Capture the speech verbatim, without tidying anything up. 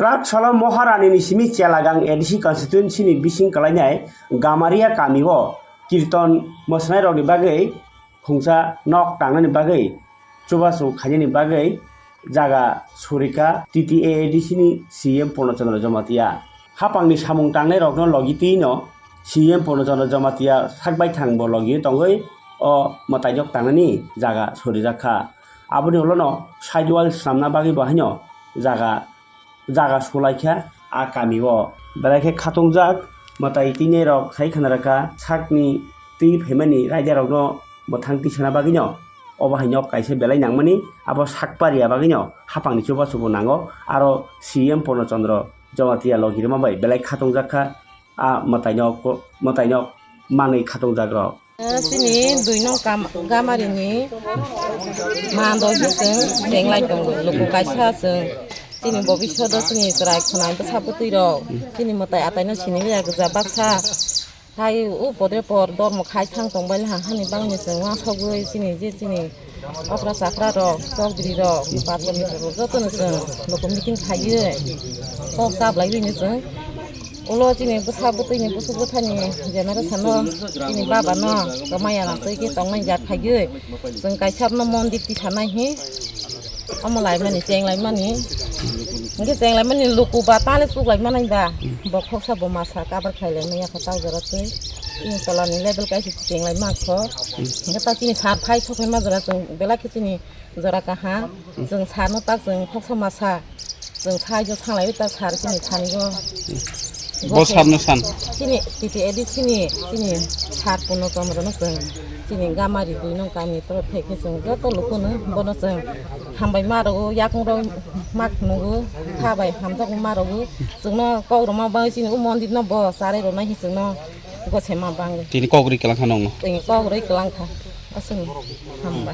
Prak salo Moharani ni simi Chelagang A D C constituency ni bising kwlainai Gamaria kami o kirton mwsnai rok ni bagwi khungsa nok tangnani bagwi chubachu khainani bagwi jaga surika T T A A D C ni C M Purno Chandra Jamatia. Hapang ni samung tangnai rok no logi twi no C M Purno Chandra Jamatia sak baithang bo logi tongwi o mwtaijok tangnani jaga surijakha. Aboni ulo no sidewall swnamna bagwi bo haino jaga jaga sulaikha a kami o. Belai khe khatungjak mwtai tini rok sai khna rwkha sakni twi phaimani raida rokno mwthang tisana bagwino obo hai nok kaisa belai nangmani abo sak paria bagwino hapangni chubachu bo nango aro C M Purno Chandra Jamatia logi rwma bai belai khatungjak kha a mwtai nok mwtai nok manwi khatungjak rok. Chini dui nong kam-, gamari ni mando khe chwng chenglai tongo. Luku kaisa chwng chini bobishodo chini chwrai khwnai bwsa bwtwi rok chini mwtai atai no sini ya gwja baksa. Hai o podre por dormo khai thang tong bai ha hani bangni chwng uansugwi chini je chini okra chakra rok, chokdri rok, patwrwi rok jotono chwng luku meeting khaiwi kok chablaiwi no chwng ulo chini bwsa bwtwini busuk bwthani generation no chini baba no kwmaya na twi khe tongnai jak khaiwi chwng kaisa no mondir tisanai hi omo laimani chenglaimani hinkhe chenglaimani luku ba tale chuklaimani ba bo khoksa bo masa kabar khailaimani yakha tau jora twi chini tolani level kaisa chenglai mangkho hinkhe ta chini sar phai sokhe ma jora chwng belai khe chini jora kaha chwng sano tak chwng khoksa masa chwng saijo thanglaiwi tak sar chini thanigo. Bo sarno san? Chini T T A D C ni chini sar Purno Chandra no chwng chini gamari dui nong kami toro thai khe chwng joto lukuno bono chwng hambai ma rwo yakung rok ma khnugo kha bai hamjak ma rwo chwngno kok rwma bai chini o mondir no bo charai rwnai hi chwngno gose ma bangwi. Tini kok rwi kwlang kha nongno? Tini kok rwi kwlang kha aswkno hambai.